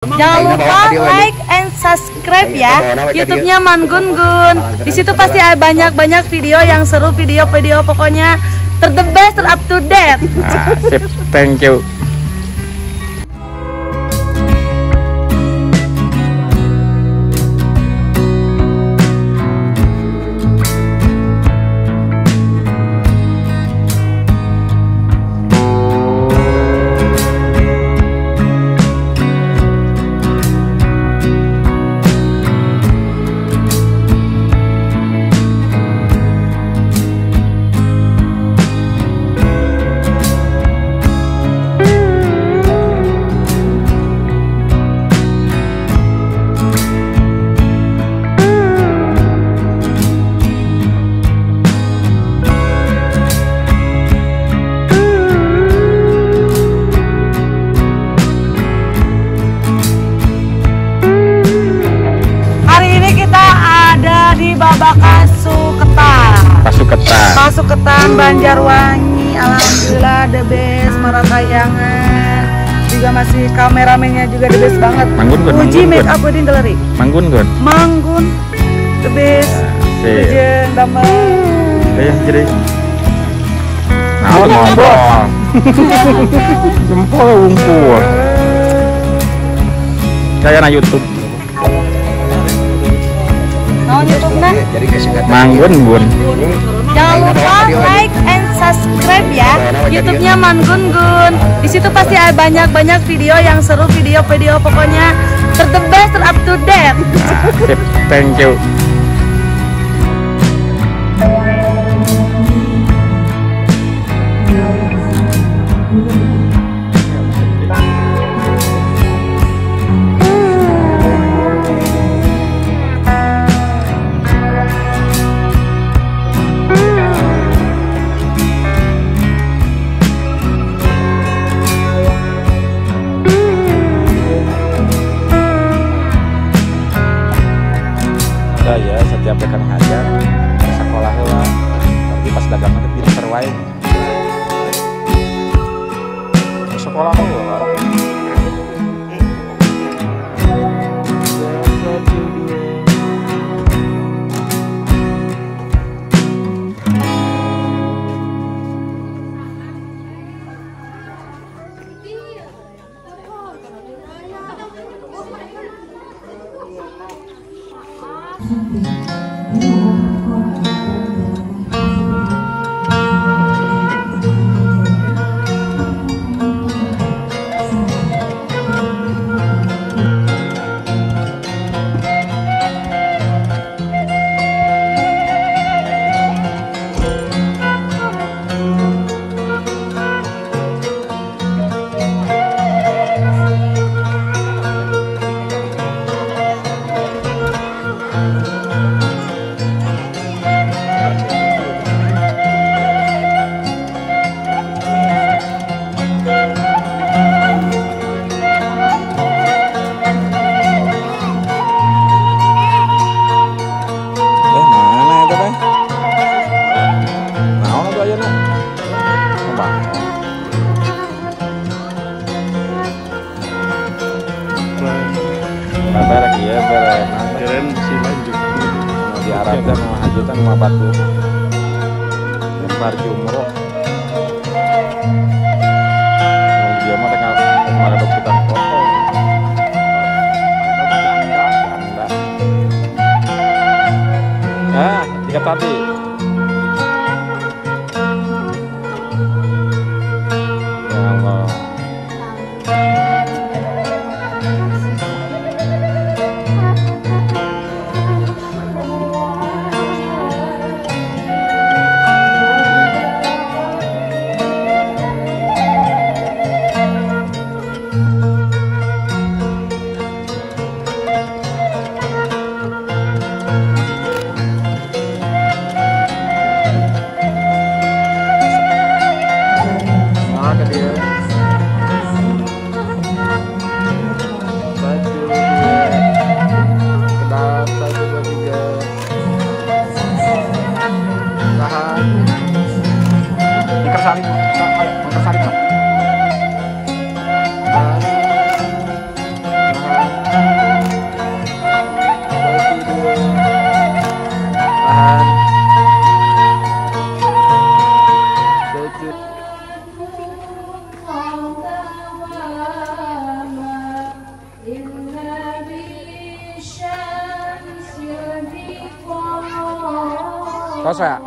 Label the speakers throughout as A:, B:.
A: Jangan lupa like and subscribe ya YouTube-nya Man Gun Gun. Di situ pasti ada banyak-banyak video yang seru, video-video pokoknya ter the best, ter up to date.
B: Nah, sip, thank you.
A: Pasuketan Banjarwangi, alhamdulillah the best, Maratayangan juga masih kameramennya juga the best banget.
B: Manggun Gun,
A: Uji make up wedding gallery.
B: Manggun Gun.
A: Manggun the best. Ujeng damai.
B: Ya jadi. Nah, ngobrol. Jempol wungkul. Kayak na YouTube.
A: Mau YouTube nah?
B: Manggun Gun.
A: Jangan lupa like and subscribe ya YouTube-nya Man Gun Gun. Di situ pasti ada banyak-banyak video yang seru, video-video pokoknya ter the best, ter up to date.
B: Nah, sip, thank you. Ya setiap rekan hajar sekolah heula, tapi pas dagang nanti pinter wae sekolah heula. Di Arab dan mau haji mau batu lempar jumroh. Dia mah tinggal malah tukang foto. Ah, tiga tadi. Ya Allah. Tos ya.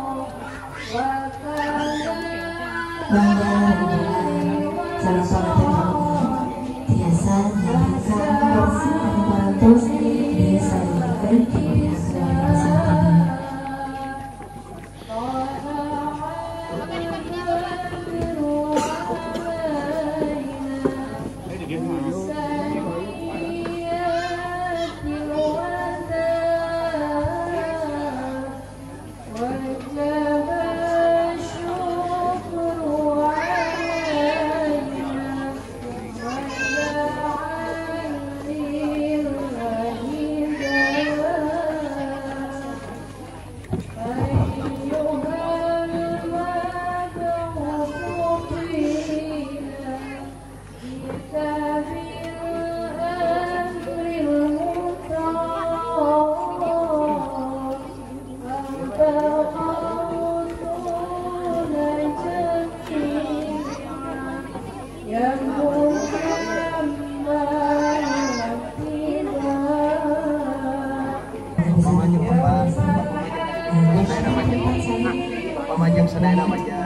C: Pamajang sadayana majang,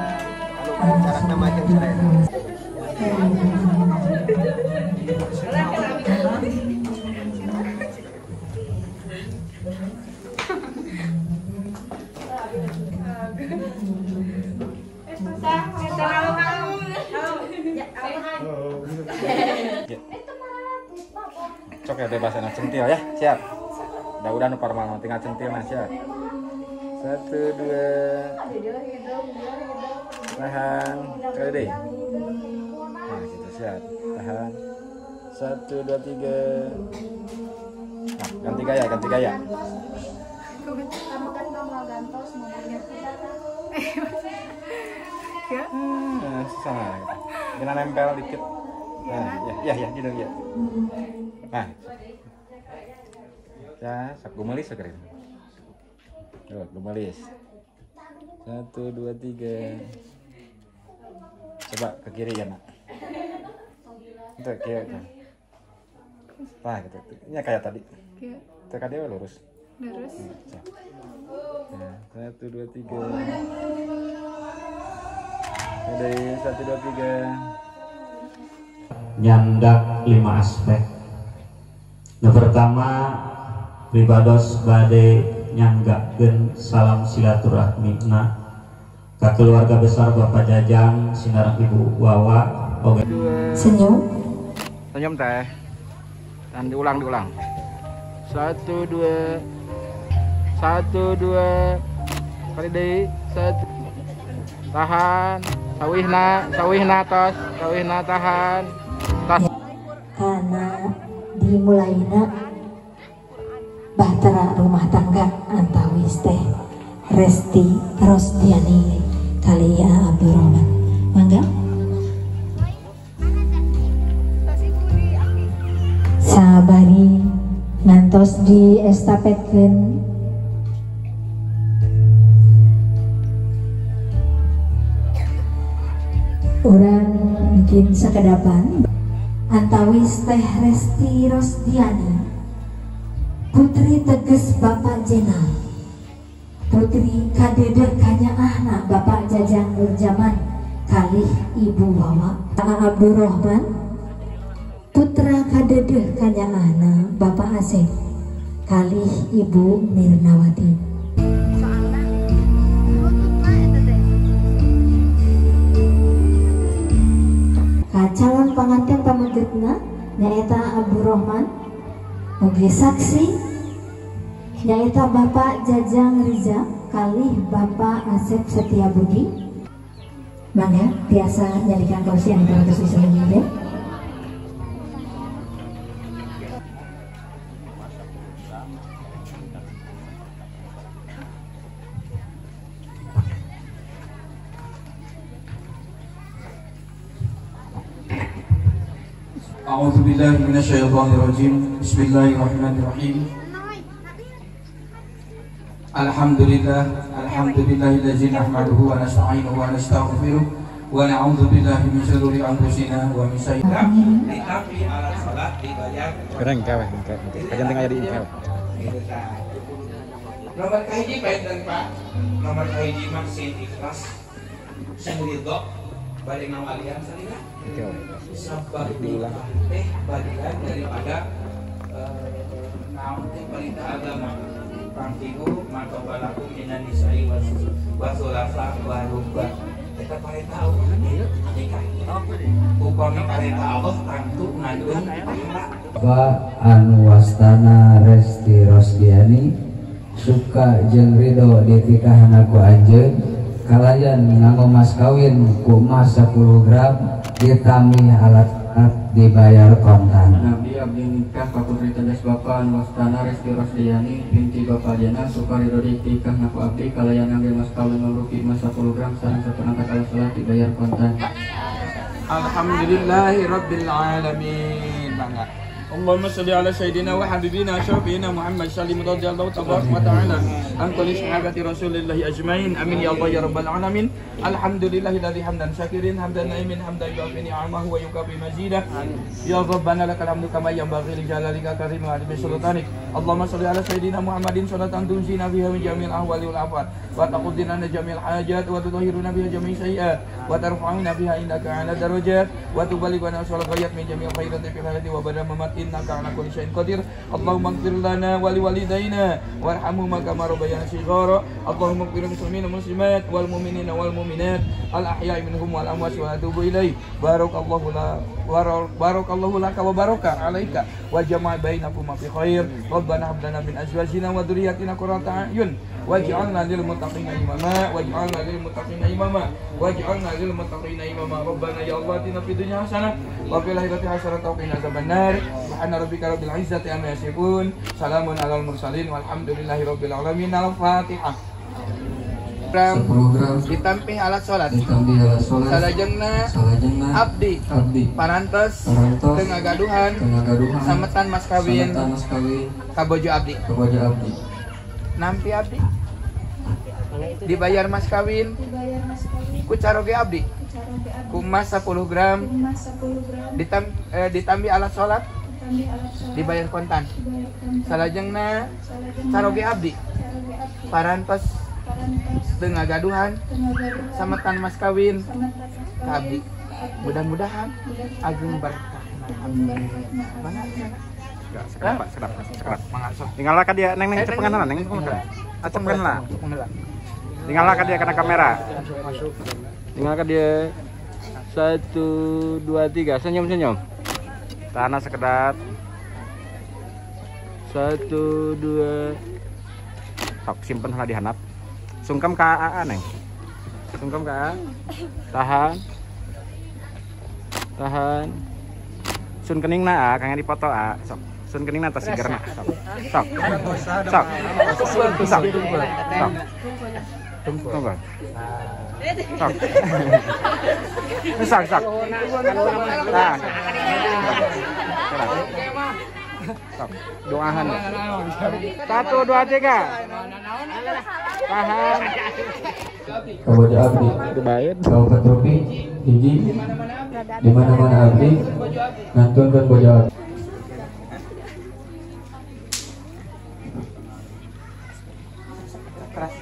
C: anu carana majang sadayana.
B: Cok ya bebas enak centil ya, siap. Udah nu parmal tinggal centil nah siap. 1 2 tahan kali deh. Nah gitu siap, tahan. 1 2 3. Nah, ganti gaya, ganti gaya. Susah. Jangan nempel dikit. Nah, ya, ya, ya, gitu ya. Nah, ya, sok gumelis sekarang. Tuh, gumelis. 1 2 3. Coba ke kiri ya, nak. Itu kiri. Nah, gitu. Ini kayak tadi. Itu kan dia lurus.
D: Lurus.
B: Nah, 1 2 3. Ada 1 2 3.
E: Nyandak 5 aspek. Nah, pertama pribados bade nyanggakeun salam silaturahmi na ka keluarga besar Bapak Jajang sinareng Ibu Wawa. Oke.
F: Senyum.
B: Senyum teh. Dan diulang. 1 2 1 2 kali deui 1. Tahan. Sawihna tos, sawihna tahan. Tas.
F: Karena dimulaina bahtera rumah tangga antawis teh Resti Rosdiani kali ya Abdurrahman. Mangga. Sabari ngantos di estafetkeun urang bikin sakedapan antawis teh Resti Rosdiani putri teges Bapak Jenal, putri kadede kanyaahna Bapak Jajang Nurjaman kalih Ibu Wawa. Abdurrahman putra kadede kanyaahna Bapak Asep kalih Ibu Mirnawati. Calon panganten pamegetna nyaeta Abdurrahman, oge saksi nyaeta Bapak Jajang Riza kalih Bapak Asep Setiabudi. Mangga tiasa nyalikan kursi anu parantos diselenggarakeun.
G: A'udzu billahi minasyaitonir rajim. Bismillahirrahmanirrahim. Alhamdulillah, alhamdulillahillazi nahmaduhu wa nasta'inuhu wa nastaghfiruh wa na'udzu billahi min syururi anfusina wa min sayyiati.
H: Tapi alat salat dibayar.
B: Keren kawe, kawe. Kajian tengah jadi kawe.
G: Nomor kahiji painten Pak. Nomor kahiji mah sing ikhlas, sing ridho bade ngawalian salila. Sabab nikah teh bagian daripada naon teh perintah agama. Pangkihu matobalakum minan nisa'i wa sulasa wa rubba. Eta perintah Allah nikah. Upami perintah Allah tangtu ngandung pahala.
D: Ba anu wastana Resti Rosdiani suka jeung ridho ditikahna ku anjeun kalayan nganggo mas kawin ku emas 10 gram ditambih alat dibayar kontan.
H: Nabi abdi nikah ka putri tegas bapa anu wastana Resti Rosdiani binti Bapak Jana suka ridho ditikahna ku abdi kalayan nganggo mas kawin mamruki emas 10 gram sareng saperangkat alat salat dibayar kontan.
G: Alhamdulillahirabbil alamin. Bangga. Allahumma shalli ala sayyidina wa habibina syafiina Muhammad sallim radhiyallahu tabaraka wa ta'ala an kulli sahabati rasulillahi ajmain. Amin ya Allah ya rabbal alamin. Alhamdulillahilladzi hamdan syakirin hamdan naimin hamdan yuafi ni'amahu wa yukafi mazidah. Ya rabbana lakal hamdu kama yanbaghi li jalalika karim wa li sultanik. Allahumma shalli ala sayyidina Muhammadin salatan tunjina biha min jami'il ahwali wal afat wa taqdina jami'il hajat wa tutahhiruna biha jami'il sayiat wa tarfa'una biha indaka 'ala darajat wa tuballighuna aswal ghayat min jami'il khairati fil hayati wa badal mamat innaka 'ala kulli syai'in qadir. Allahumma ighfir lana wa liwalidayna warhamhuma kama rabbayana shighara. Allahumma ighfir lil muslimina wal muslimat wal mu'minina wal mu'minat al ahya'i minhum wal amwat wa atubu ilaih. Barakallahu la barakallahu laka wa baraka 'alaika wa jama'a bainakuma fi khair. Rabbana hab lana min azwajina wa dhurriyyatina qurrata a'yun waj'alna lil muttaqina imama waj'alna lil muttaqina imama waj'alna lil muttaqina imama. Rabbana ya Allah atina fid dunya hasanah wa fil akhirati hasanah wa qina azabannar. Subhana rabbika rabbil izzati amma yasifun, salamun alal mursalin walhamdulillahi rabbil alamin. Al-Fatihah.
D: 10 gram
G: ditampih alat salat, salajengna abdi parantos teu ngagaduhan sametan mas kawin ka bojo abdi. Nampi abdi dibayar mas kawin ku caroge abdi ku emas 10 gram ditambih alat salat dibayar kontan. Salajengna caroge abdi parantos teu ngagaduhan sametan mas kawin ka abdi. Mudah-mudahan agung berkah. Mana?
B: Sekedap, sekedap, sekedap. Tinggallah ka dia, neng neng cepengan lah, neng cepengan lah. Tinggallah ka dia kena kamera. Tinggal ka dia. 1, 2, 3, senyum senyum. Tahan sekedap. 1, 2. Sok simpen lah di handap. Sungkem ka AA neng. Sungkem ka AA. Tahan. Tahan. Sun kening na A, kangge dipoto A. Sok. Sun kening na tas segerna. Sok. Sok. Sok. Sok. Sok. Tunggu. Sok. Sok, sok. Nah. Sok. Doahan. 1, 2, 3. Tahan.
D: Kabojo abdi Kabupaten Rupi hiji di mana-mana abdi ngantunkeun bojo abdi.
G: Keras.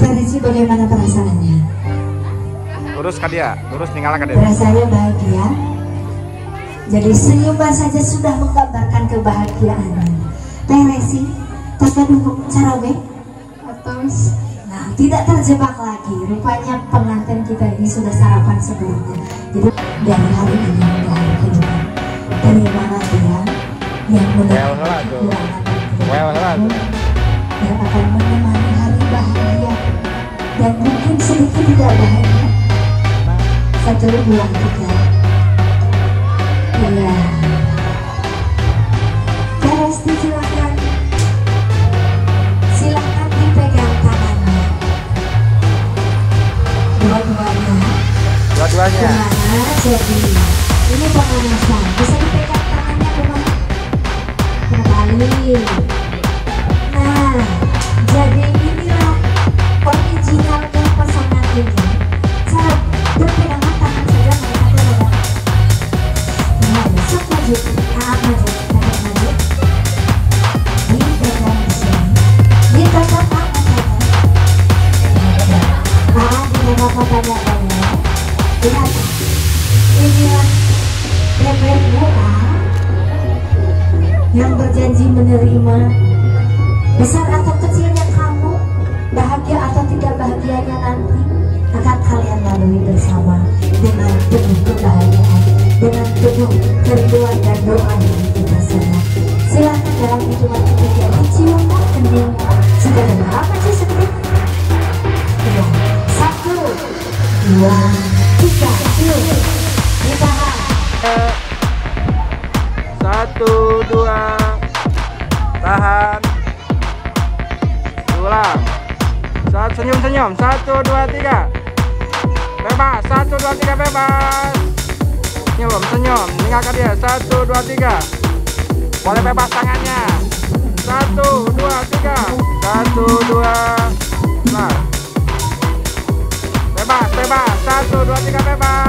F: Resi, bagaimana perasaannya?
B: Lurus ke dia, lurus tinggal ke dia.
F: Perasaannya bahagia. Jadi senyuman saja sudah menggambarkan kebahagiaan. Teh Resi, terkadang caroge atau nah, tidak terjebak lagi. Rupanya pengantin kita ini sudah sarapan sebelumnya. Jadi dari hari ini hingga hari kedua, terimalah dia yang menerima kekurangan dan yang akan menemani hari bahagia Dan mungkin sedikit tidak bahagia. 1, 2, 3. Iya. Teh Resti silakan. Silakan dipegang tangannya. Dua-duanya.
B: Dua-duanya.
F: Gimana? Jadi ini pemanasan. Bisa dipegang tangannya kemana? Kembali. Nah, jadi inilah originalnya pasangan ini. Cara berpegangan tangan saja mereka tuh ada. Nah, sok maju, maju, maju, maju. Dipegang di sini. Ditatap matanya. Ditatap matanya boleh. Lihat, inilah PPUA yang berjanji menerima besar atau kecilnya kamu, bahagia atau tidak bahagianya nanti akan kalian lalui bersama dengan penuh kebahagiaan, dengan penuh kerinduan dan doa dari kita semua. Silahkan dalam hitungan ketiga dicium kening. Sudah berapa sih sedikit? 2, 1, 2, 3, cium. Ditahan.
B: 1, 2, tahan. Ulang. Saat senyum-senyum. 1, 2, 3. Bebas. 1, 2, 3, bebas. Senyum, senyum. Tinggalkan dia. 1, 2, 3. Boleh bebas tangannya. 1, 2, 3. 1, 2. Nah. Bebas, bebas. 1, 2, 3, bebas.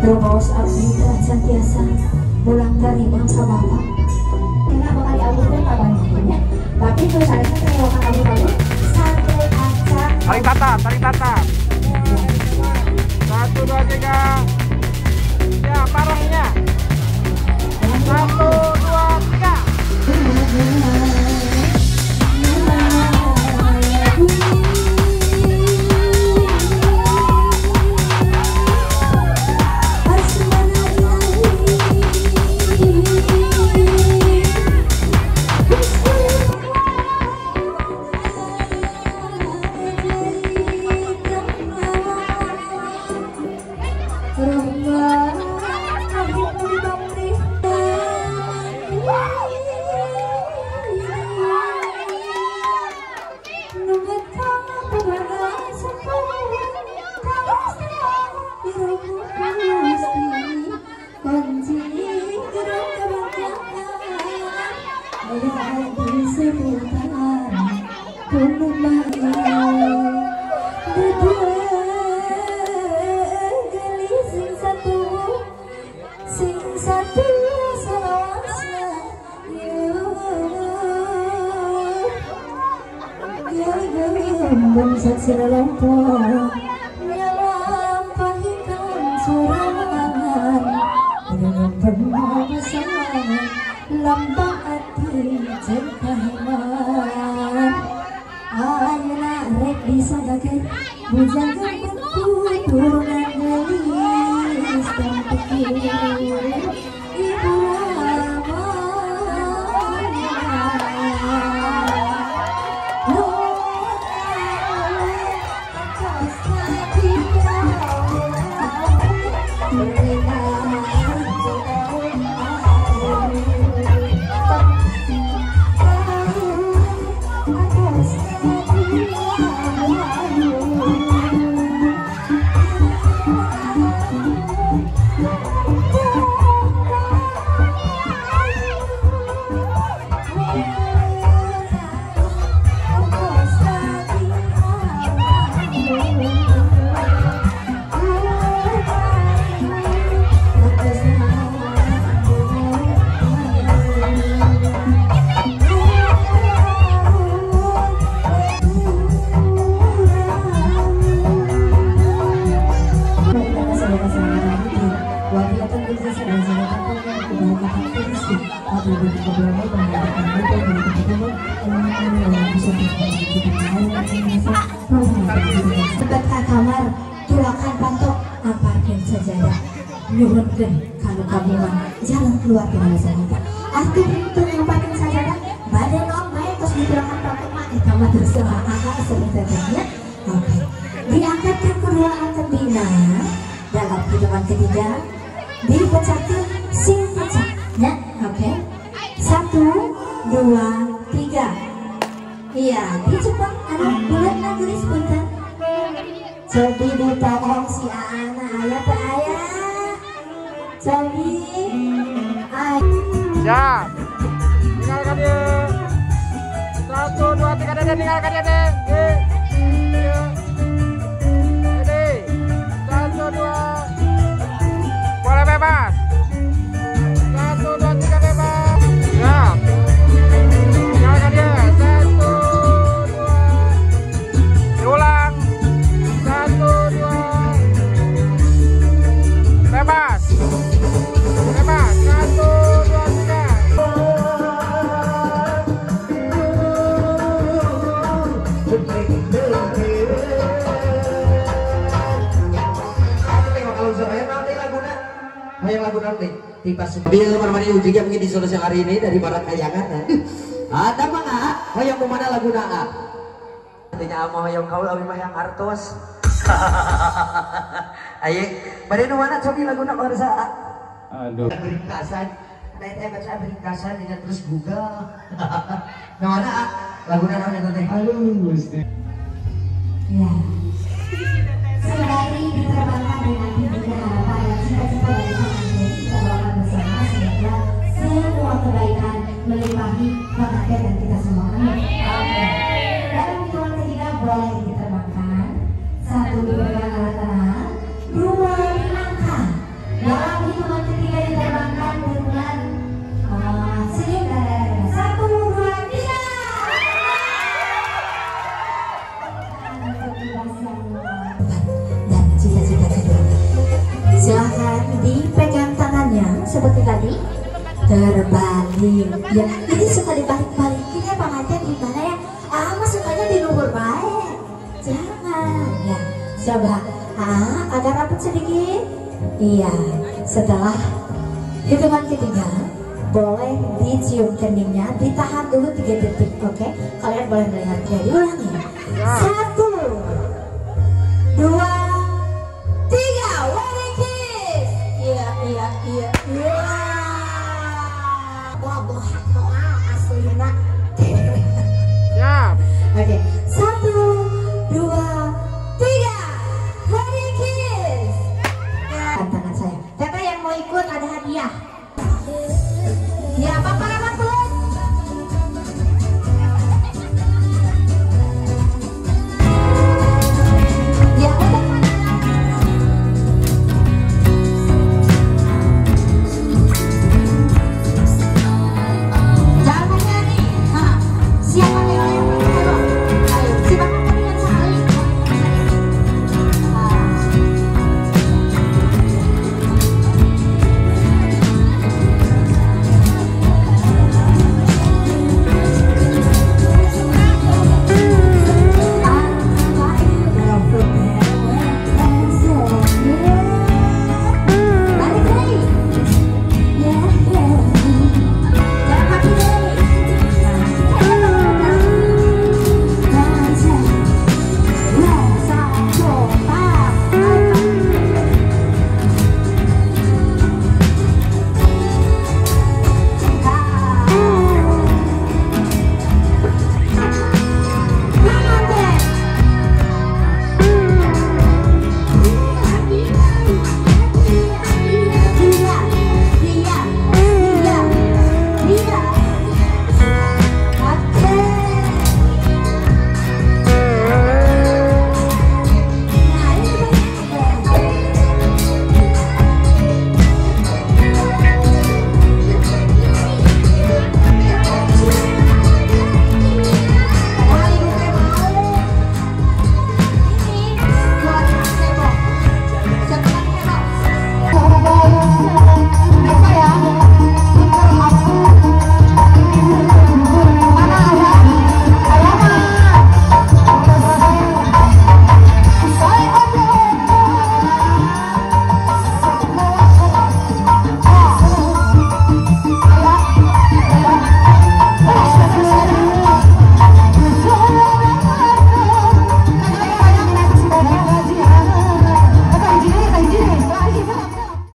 F: Rumaos abdi teh santiasa mulang tarimang sa bapak. Kena bakal diaburkeun ka bantunya. Tapi tuh sanesna teh ngelakukan abur-abur sate acan.
B: Saling tatap, saling tatap. 1, 2, 3. Ya, barengnya. 1, 2, 3.
F: Sebab ka kamar tulakan pantok amparkeun sajadah nyuhunkeun kanu kabungan jalan keluar tina sajadah arti teu ngamparkeun sajadah bade naon bae tos ditulakan pantok mah eta mah terserah aa sebenarnya. Oke, diangkatkan kedua angkat dalam hitungan ketiga dipecahkan sing pecah ya. Oke, 1 2 3. Iya, dicepat aduh bulan gelis punten. Cobi ditolong si Aana aya teh aya. Cobi ay.
B: Siap. Tinggalkan dia. 1 2 3 dede tinggalkan dia deh. Dede. 1 2. Boleh bebas. 1 2 3 bebas. Siap. Tinggalkan dia. 1 2. Diulang. 1 2. Bebas. Bebas. 1 2 3.
C: Lagu teman-teman juga mungkin di sore hari ini dari para kayangan. Ada mah ah, hoyong kumana lagu naa. Artinya ama hoyong kaul abi mah yang artos. Aye, bade nu mana cobi laguna bangsa.
B: Aduh.
C: Ringkasan. Nah itu baca ringkasan dengan terus Google. Nu mana laguna naon eta teh?
B: Aduh Gusti.
F: Ya. Sembari diterbangkan dengan tingginya harapan dan cita-cita dari pengantin, kita doakan bersama semoga semua kebaikan melimpahi pengantin dan kita semua. Amin. Oke. Dalam hitungan ketiga boleh diterbangkan. 1 dipegang erat-erat, 2 diangkat. Dalam hitungan ketiga diterbangkan dengan senyum dan 1 2 3. Dan cita-cita kedua. Silahkan dipegang tangannya seperti tadi, terbalik. Ya, ini suka dibalik-balikin ya pengantin gimana ya? Ah, mah sukanya di luhur baik. Jangan ya. Coba, agak rapat sedikit. Iya, setelah hitungan ketiga boleh dicium keningnya, ditahan dulu 3 detik, oke? Kalian boleh melihatnya, diulangi. 1 2 3, wedding kiss. Iya, iya, iya, iya. Wah, bohong moal aslina.
B: Siap.
F: Oke, 1 2 3, wedding kiss. Tangan saya. Teteh yang mau ikut ada hadiah. Ya, Bapak.